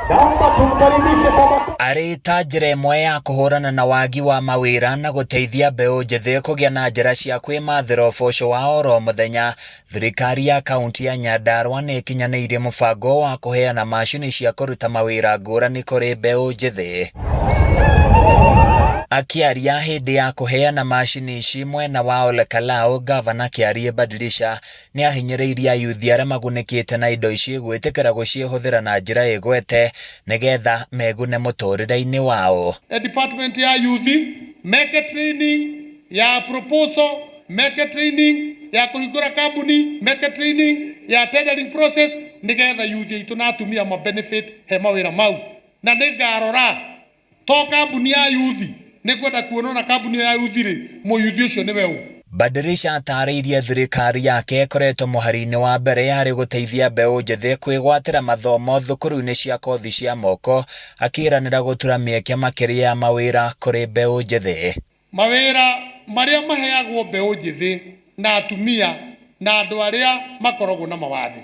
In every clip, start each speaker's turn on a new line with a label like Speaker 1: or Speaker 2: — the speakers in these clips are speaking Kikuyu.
Speaker 1: Naomba tumkaribishe kwa makofi.
Speaker 2: Arĩ ta njĩra ĩmwe ya kũhũrana na wagi wa mawĩra na gũteithia mbeũ njĩthĩ kũgĩa na njĩra cia kwĩmathĩra ũboco wa oro mũthenya, thirikari ya kaunti ya Nyandarua nĩ ĩkinyanĩirie mũbango wa kũheana macini cia kũruta mawĩra ngũrani kũrĩ mbeũ njĩthĩ. Akĩaria hĩndĩ ya kũheana macini ici mwena wa Olekalau, Gavana Kĩarie Badilisha nĩ ahinyĩrĩirie ayuthi arĩa magunĩkĩte na indo ici gwĩtĩkĩra gũciĩhũthĩra na njĩra ĩgwete nĩgetha megune mũtũrĩre-inĩ wao.
Speaker 3: E department ya youth meke training ya proposal, meke training ya kũhingũra kambuni, meke training ya tendering process, nĩgetha youth aitũ na atumia ma benefit he mawĩra mau. Na nĩ ngarora to kambuni ya youth, nĩ ngwenda kuona ona kambuni ya youth rĩ, mũyuthi ũcio nĩwe ũ.
Speaker 2: Badirisha atarĩirie thirikari yake ĩkoretwo mũhari-inĩ wa mbere yarĩ gũteithia mbeũ njĩthĩ kwĩgwatĩra mathomo thukuru-inĩ cia kothi cia moko, akĩĩranĩra gũtura mĩeke makĩria ya mawĩra kũrĩ mbeũ njĩthĩ.
Speaker 3: Mawĩra marĩa maheagwo mbeũ njĩthĩ na atumia na andũ arĩa makoragwo na mawathe,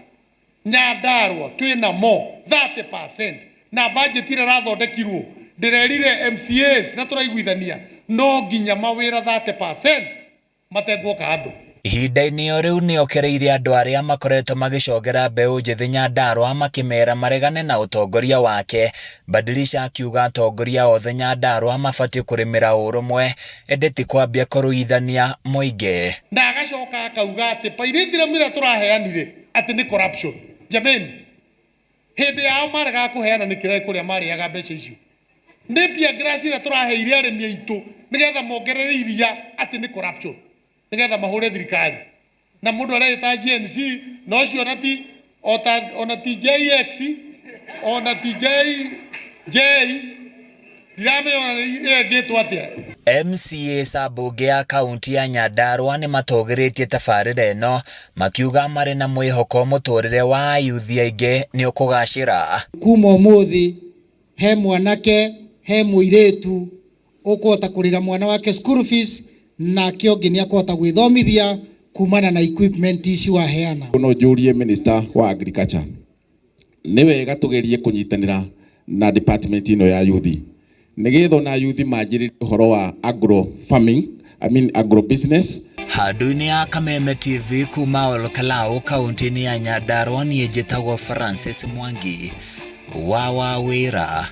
Speaker 3: Nyandarua twĩnamo 30% na budget ĩrĩa ĩrathondekirwo ndĩrerire MCAs na tũraiguithania no nginya mawĩra 30% matengwo kando.
Speaker 2: Ihinda-inĩ o rĩu nĩokereirie andũ arĩa makoretwo magĩcogera mbeũ njĩthĩ Nyandarua makĩmera maregane na ũtongoria wake. Badilisha akiuga atongoria othe Nyandarua mabatiĩ kũrĩmĩra ũrũmwe ĩndĩ ti kwambia kũruithania mũingĩ.
Speaker 3: Na agacoka akauga atĩ pyrethrum ĩrĩa tũraheanire atĩ nĩ corruption. Jameni, hĩndĩ yao maregaga kũheana nĩ kĩraĩ kũrĩa marĩaga mbeca icio. Napier grass ĩrĩa tũraheire arĩmi aitũ nĩgetha mongerere iria atĩ nĩ corruption, nĩgetha mahũre thirikari. Na mũndũ areĩta Gen Z, na ũcio ona ti, ota, ona ti JX, ona ti J, J, ndiramenya ona nĩ ĩngĩtwo atĩa.
Speaker 2: MCAs a mbunge ya kaunti ya Nyandarua nĩ matũgĩrĩtie tabarĩra ĩno makiuga marĩ na mwĩhoko mũtũrĩre wa ayuthi aingĩ nĩ ũkũgacĩra.
Speaker 4: Kuma ũmũthĩ he mwanake he mũirĩtu ũkũhota kũrĩra mwana wake school fees, nake ũngĩ nĩ akũhota gwĩthomithia kumana na equipment ici waheana.
Speaker 5: No njũrie Minister wa Agriculture, nĩ wega tũgerie kũnyitanĩra na department ĩno ya youth nĩgetha ona youth manjĩrĩrie ũhoro wa agro farming, I mean agro business.
Speaker 2: Handũ-inĩ ya Kameme TV kuma Olkalau kaunti-inĩ ya Nyandarua, niĩ njĩtagwo Francis Mwangi wa Wawĩra.